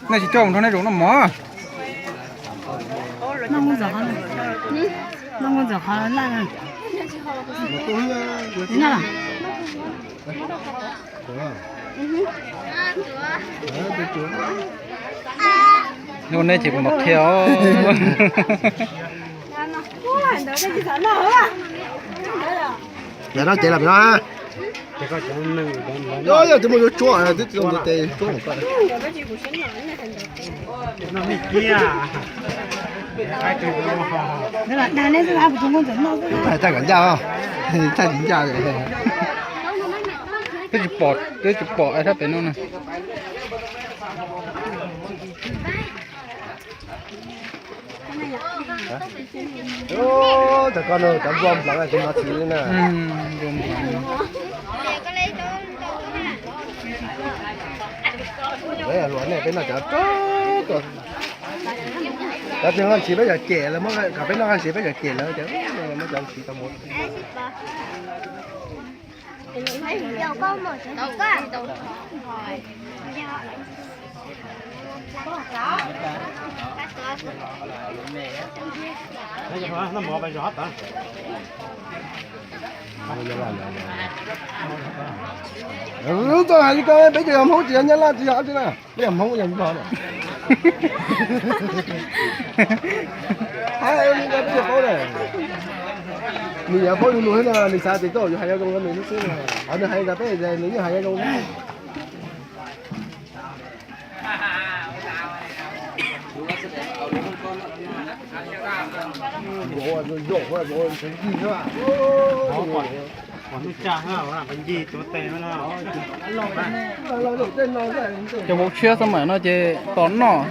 Nej tsis coj mus nrog nej zaum noj mov. Noj nkauj ntxawm qhov laj na. Noj. Ua nej ces kuv mam qhia os. Yog no ces los no. Yog tus muaj yuav tsuab twb tsis tau tes tsuab. Thaij kom ncaj, thaij tsis ncaj. Twb tsis pom, twb tsis pom ai thaj pem no na. Cov ko no cov npua nplev tus no txiv na. Luag nej peb noj cov rau, cov tsis noj ntsis peb yog cem lawv, kom peb noj ntsis peb yog cem lawv, muab cov ntsis tau mus. Lub txoj hais li ko peb cov yog Hmoob tsis yog Nyab Laj tsis yog dab tsi na. Peb yog Hmoob yog Nplog na. Hais li ntawd peb yeej paub na. Nws yuav paub yus lus thiab no, nws xav tias koj yuav hais zoo zoo rau nws xwb xwb. Qhov nws hais tas peb nws yeej hais zoo zoo. Ces vauv tshiab xab maim no ces tos noj.